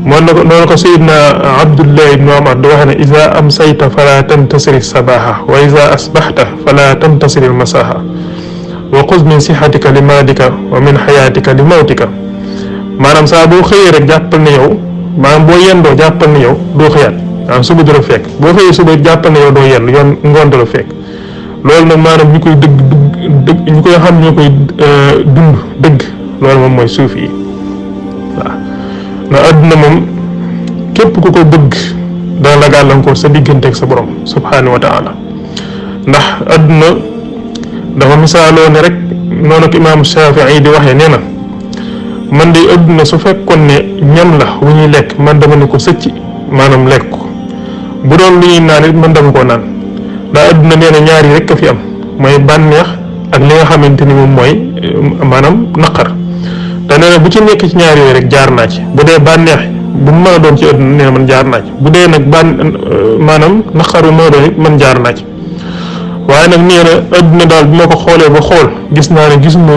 noonu ko sayidna Abdullah ibnu Umar di wax ne iza amsayta fala tantasiri sabaha wa iza asbaxta fala tantasiri almasaha wa xuz min sixatika li maadika wa min xayaatika li mawtika maanaam saa boo xëyee rek jàppal ne yow maanaam boo yendoo jàppal ne yow doo xëyaat maanaam suba du la fekk boo xëyee suba jàppal ne yow doo yendu yoon ngoon du la fekk loolu nag maanaam ñu koy dëgg ñu koy xam ñoo koy dund dëgg loolu moom mooy suuf yi waaw na àdduna moom képp ku ko bëgg dana la gàllankoor sa diggante ak sa borom subhanahu wa taala ndax àdduna dafa misaaloo ne rek noonu ko imaam Shafii di waxee nee na man de àdduna su fekkoon ne ñam la wu ñuy lekk man dama ne ko sëcc maanaam lekk ko bu doon lu ñuy naan it man dama koo naan ndax àdduna nee na ñaar yi rek a fi am mooy bànneex ak li nga xamante ni moom mooy maanaam naqar te nee na bu ci nekk ci ñaar yooyu rek jaar naa ci bu dee bànneex bu mu mën a doon ci àdduna nee na man jaar naa ci bu dee nag maanaam naqar bu mën a doon it man jaar naa ci waaye nag nee na àdduna daal bi ma ko xoolee ba xool gis naa ne gisuma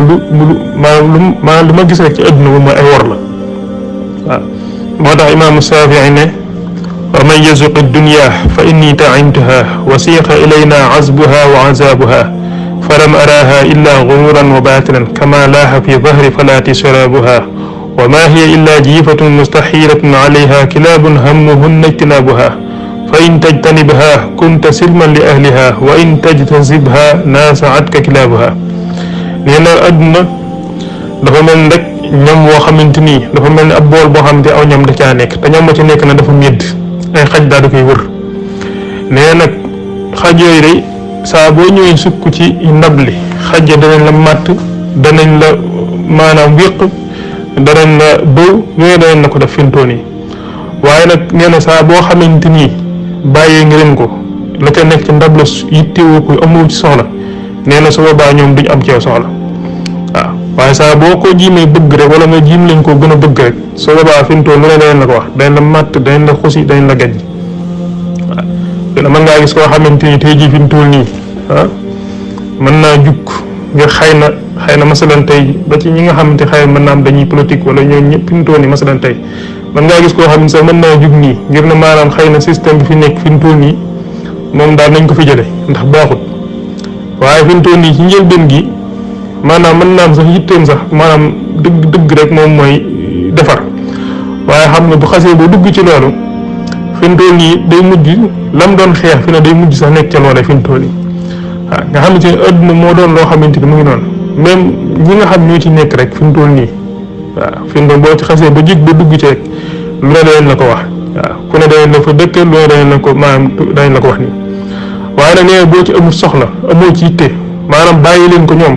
maanaam lu ma gis rek ci àdduna moom mooy ay wor la waaw moo tax imaamu Shafii ne wa man yazuqi dunya fa inni taimtuha wa siiqa ilayna azbuha wa azabuha falam araha illa gururan wa batilan kama laaha fi dahri falati sharabuha wa ma hiya illa jifatun mustaxilatun alayha kilabun hammuhunna ijtinabuha fa in tajtanibha kunta silman li ahliha wa in tajtasibha naasaatka kilaabuha nee na àdduna dafa mel ni rek ñam woo xamante ni dafa mel ni ab bool boo xamante aw ñam da caa nekk te ñam ma ci nekk na dafa médd ay xaj daal di koy wër nee nag xaj yooyu day saa boo ñëwee sukk ci ndab li xaj ya danañ la màtt danañ la maanaam wéq danañ la bëw yooyu danañ la ko def fintoon yi waaye nag nee na saa boo xamante ni bàyyee nga leen ko la ca nekk ci ndab la yittewoo ko amoo ci soxla nee na su boobaa ñoom duñ am ci yow soxla waaw waaye saa boo ko jiimee bëgg rek wala nga jiim lañ ko gën a bëgg rek su boobaa fintoon lu ne danañ la ko wax dañ la màtt dañ la xusi dañ la gajj waaw dina mën ngaa gis koo xamante ni tey jii fintoon nii mën naa jukk ngir xëy na masalan tey ba ci ñi nga xamante xëy mën naa am dañuy politique wala ñoo ñëpp fintoon nii masalan tey man ngaa gis koo xam ne sax mën naa jug nii ngir ne maanaam xëy na système bi fi nekk fi mu toll nii moom daal nañ ko fi jële ndax baaxut waaye fi mu toll nii ci njëlbeen gi maanaam mën naa am sax yitteem sax maanaam dëgg rek moom mooy defar waaye xam nga bu xasee ba dugg ci loolu fi mu toll nii day mujj lam doon xeex fi ne day mujj sax nekk ca loolee fi mu toll nii waaw nga xamante ne adduna moo doon loo xamante ni mu ngi noonu même ñi nga xam ñoo ci nekk rek fi mu toll nii waaw fi mu toll boo ci xasee ba jig ba dugg ci rek lu ne dañ la ko wax waaw ku ne dañ la fa dëkkal lu ne dañ la ko maanaam dañ la ko wax nii waaye nag nee na boo ci amul soxla amoo ci yitte maanaam bàyyi leen ko ñoom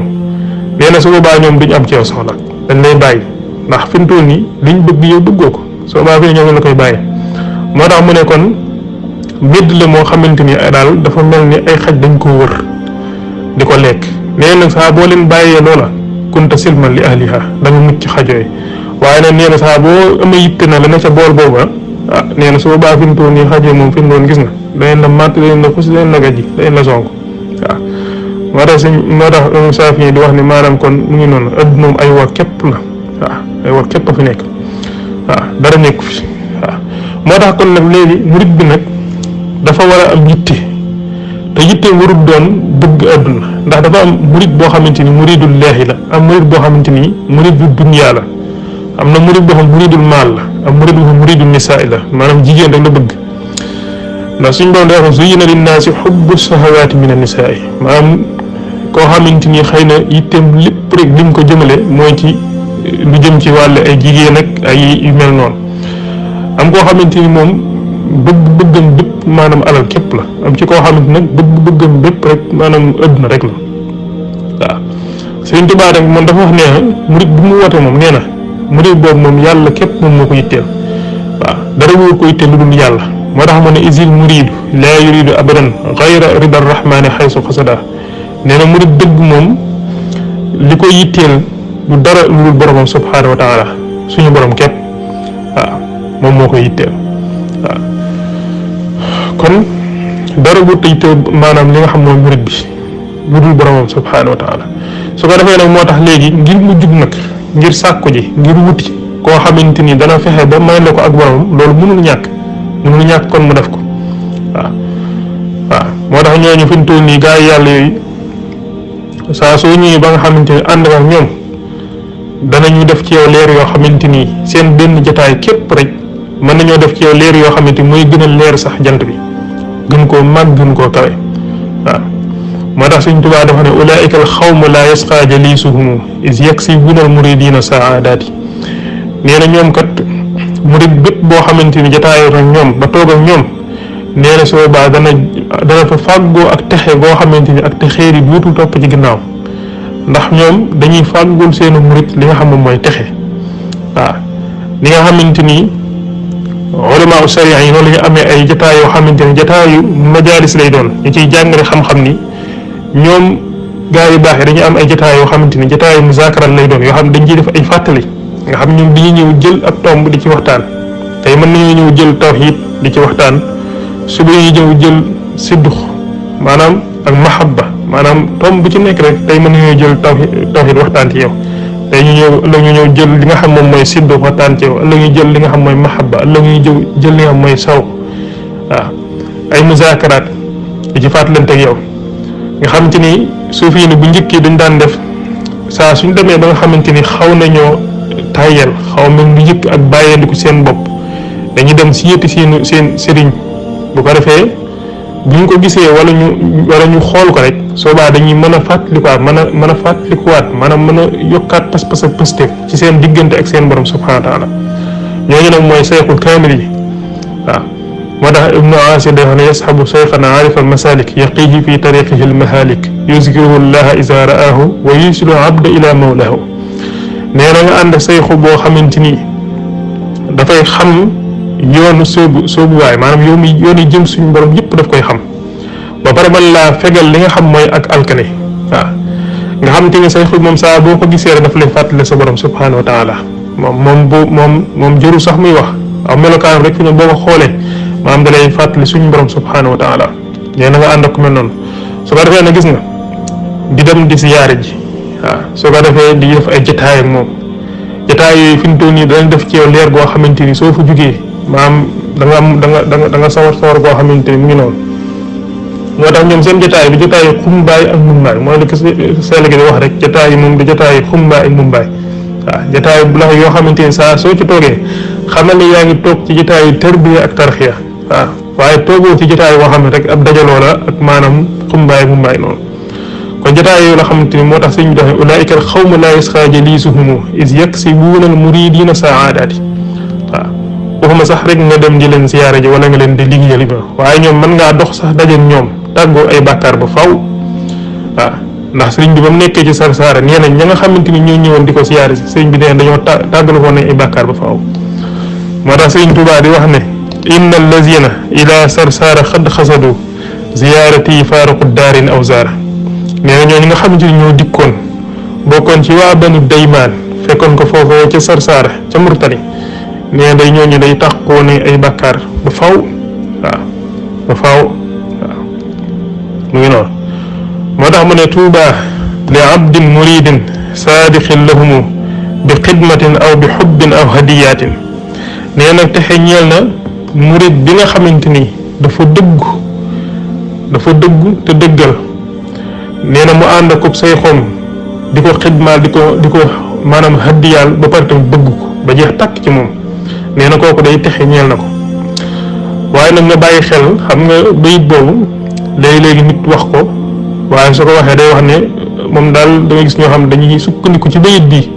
nee na su boobaa ñoom duñ am ci yow soxla dañ lay bàyyi ndax fi mu toll nii liñ bëgg yow duggoo ko su boobaa fii ñoom la koy bàyyi moo tax mu ne kon mbedd la moo xamante ni daal dafa mel ni ay xaj dañ koo wër di ko lekk nee na saa boo leen bàyyee loola kunta silman li ahliha da nga mucc xajooy waaye nag nee na saa boo amee yitte na la ne ca bool boobu ah nee na su boobaa fi mu toll nii xajee moom fi mu doon gis na dañ la màtt dañ la xus dañ la gajji dañ la sonk waaw moo tax Saafi di wax ni maanaam kon mu ngi noonu adduna moom ay war képp la waaw ay war képp a fi nekk waaw dara nekku fi waaw moo tax kon nag léegi murid bi nag dafa war a am yitte te yitte warul doon bëgg adduna ndax dafa am murid boo xamante ni muridul leexi la am murid boo xamante ni muridul dunya la am na murid boo xam muridul maal la am murid boo xam muridul nisaa la maanaam jigéen rek la bëgg ndax suñ doon dafa zuyyina linnaasi xubbu shahawaati mina nisaa maanaam koo xamante ni xëy na yitteem lépp rek lim ko jëmale mooy ci lu jëm ci wàll ay jigéen ak ay yu mel noonu am koo xamante ni moom bëggam bépp maanaam alal képp la am ci koo xamante nag bëggam bépp rek maanaam adduna rek la waaw Sëriñ Tuubaa rek moom dafa wax nee na murid bu mu woote moom nee na murid boobu moom yàlla képp moom moo ko yitteel waaw dara woo ko yitteel lu dul yàlla moo tax mu ne isil muridu laa yuridu abadan gayra rida rahmani xaysu xasada nee na murid dëgg moom li koy yitteel du dara lu dul boromam subhaanahu wa taala suñu borom képp waaw moom moo koy yitteel waaw kon dara bu yitteel maanaam li nga xam mooy murid bi lu dul boromam subhanahu wa taala su ko defee nag moo tax léegi ngir mu jug nag ngir sàkku ji ngir wuti koo xamante ni dana fexe ba may la ko ak boromam loolu mënul ñàkk kon mu def ko waaw moo tax ñooñu fi mu toll nii gaa yi yàlla yooyu saa soo ñëwee ba nga xamante ni ànd ak ñoom danañu def ci yow leer yoo xamante ni seen benn jotaay képp rek mën nañoo def ci yow leer yoo xamante ni mooy gën a leer sax jant bi gën koo màgg gën koo kawe waaw moo tax Sëñ Tuubaa dafa ne ulaa'ika al xawmu laa yasqaa jaliisuhum is yaksibuuna al muridiina saadaati nee na ñoom kat murid bépp boo xamante ni jotaayoo ak ñoom ba toog ak ñoom nee na soo baa dana fa fàggoo ak texe goo xamante ni ak texeer yi duutul topp ci ginnaaw ndax ñoom dañuy fàggul seenu murid li nga xam ne mooy texe waaw li nga xamante ni ulama sharia yi noonu la ñu amee ay jotaay yoo xamante ni jotaayu majaalis lay doon ñu ciy jàngale xam-xam ni ñoom gaa yu baax yi dañuy am ay jotaay yoo xamante ni jotaayu muzaakaral lay doon yoo xam ne dañ ciy def ay fàttali nga xam ñoom dañuy ñëw jël ab tomb di ci waxtaan tey mën nañoo ñëw jël tawhid di ci waxtaan suba ñuy ñëw jël siddux maanaam ak mahabba maanaam tomb bu ci nekk rek tey mën nañoo jël tawhid waxtaan ci yow tey ñu ñëw jël li nga xam moom mooy siddux waxtaan ci yow ëllëg ñu jël li nga xam mooy mahabba ëllëg ñu jël li nga xam mooy saw waaw ay muzaakaraat di ci fàttalante ak yow nga xamante ni suuf yi ni bu njëkk yi dañ daan def saa suñ demee ba nga xamante ni xaw nañoo tàyyel xaw mel lu yëkk ak bàyyeeliku seen bopp dañuy dem si yëtti seen sëriñ bu ko defee bu ñu ko gisee wala ñu xool ko rek soobaa dañuy mën a fàttalikuwaat mën a fàttalikuwaat maanaam mën a yokkaat pas-pas ak pësteef ci seen diggante ak seen borom subhanahu wa taala ñooñu nag mooy sayxul kaamil yi waaw moo tax ibnu asir day wax ne yasxabu sayxan aarifa almasalik yaqihi fi tariqihi almahalik yuzkiruhu llaha iza ra'ahu wa yusilu abda ila mawlahu nee na nga ànd sayxu boo xamante ni dafay xam yoonu soobuwaay maanaam yoonu jëm suñu borom yëpp daf koy xam ba pare man laa fegal li nga xam mooy ak alkane waaw nga xam te ne sayxu moom saa boo ko gisee rek daf lay fàttali sa borom subhanahu wa taala moom jëru sax muy wax aw melokaanam rek fi ne boo ko xoolee maanaam da lay fàttali suñu borom subhanahu wa taala nee na nga ànd ak ku mel noonu su ko defee na gis nga di dem di siyaare ji waaw soo ko defee di def ay jotaay ak moom jotaay yooyu fi mu toll nii danañ def ci yow leer goo xamante ni soo fa jugee maanaam da nga sawar goo xamante ni mu ngi noonu moo tax ñoom seen jotaay bi jotaay yi xumbaay ak mumbaay mooy li ko seel gi di wax rek jotaay yi moom di jotaay yi xumbaay ak mumbaay waaw jotaay bu la yoo xamante ni saa soo ci toogee xamal ne yaa ngi toog ci jotaay yi tarbiya ak tarxiya waaw waaye toogoo ci jotaay boo xam ne rek ab dajaloo la ak maanaam xumbaay ak mumbaay noonu kon jotaay yooyu la xamante ni moo tax sëñ bi doxee ulaa'ika al xawmu laa yasqaa jaliisuhum iz yaksibuuna al muridiina saadaati waaw waxuma sax rek nga dem di leen siyaare ji wala nga leen di liggéeyal bi waaye ñoom mën ngaa dox sax dajeeg ñoom tàggoo ay bàkkaar ba faw waaw ndax sëriñ bi ba mu nekkee ci Sarsaara nee nañ ña nga xamante ni ñoo ñëwoon di ko siyaare si sëriñ bi nee dañoo tàggalu ko nañ ay bàkkaar ba faw moo tax sëriñ Tuubaa di wax ne inna allazina ila Sarsaara xad xasadu ziyaarati faaruqu daarin aw zaara nee na ñooñu nga xamante ni ñoo dikkoon bokkoon ci waa banu daymaan fekkoon ko foofee ca Sarsaara ca Murtani nee day ñooñu day tàqoo ne ay bàkkaar ba faw waaw ba faw waaw mu ngi noonu moo tax mu ne tuuba li abdin muridin saadiqin lahumu bi xidmatin aw bi xubbin aw hadiyaatin nee na texe ñeel na murid bi nga xamante ni dafa dëggu te dëggal nee na mu ànd ak say xom di ko xidmaal di ko maanaam hadiyaal ba pare tam bëgg ko ba jeex tàkk ci moom nee na kooku day texe ñeel na ko waaye nag nga bàyyi xel xam nga bayit boobu léegi nit wax ko waaye su ko waxee day wax ne moom daal da nga gis ñoo xam dañuy sukkandiku ci bayit bi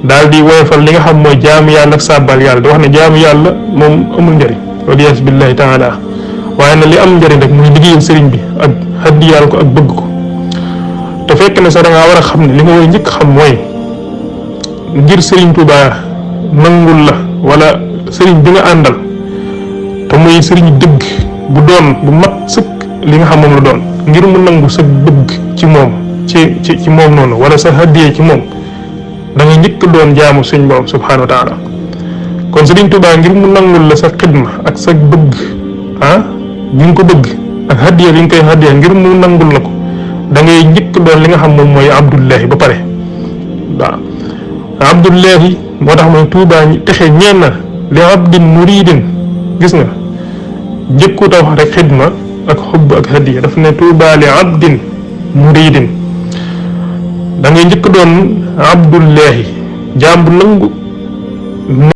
daal di woyofal li nga xam mooy jaamu yàlla ak sàbbal yàlla di wax ne jaamu yàlla moom amul njëriñ waliyaas billahi taala waaye nag li am njëriñ rek muy liggéeyal sëriñ bi ak hadiyaal ko ak bëgg ko te fekk ne sax da ngaa war a xam ne li nga war a njëkk xam mooy ngir sëriñ Tuubaa nangul la wala sëriñ bi nga àndal te muy sëriñ dëgg bu doon bu mat sëkk li nga xam moom la doon ngir mu nangu sa bëgg ci moom ci moom noonu wala sa hadiya ci moom da nga njëkk doon jaamu suñ borom subhanahu wa taala kon sëriñ Tuubaa ngir mu nangul la sa xidma ak sa bëgg bi nga ko bëgg ak hadiya bi nga koy hadiya ngir mu nangul la ko da ngay njëkk doon li nga xam moom mooy abdullahi ba pare waaw abdullahi moo tax mooy tuubaa texe ñeen na li abdin muridin gis nga jëkku ta wax rek xidma ak xubb ak hadiya daf ne tuubaa li abdin muridin da ngay njëkk doon abdullahi jaam bu nangu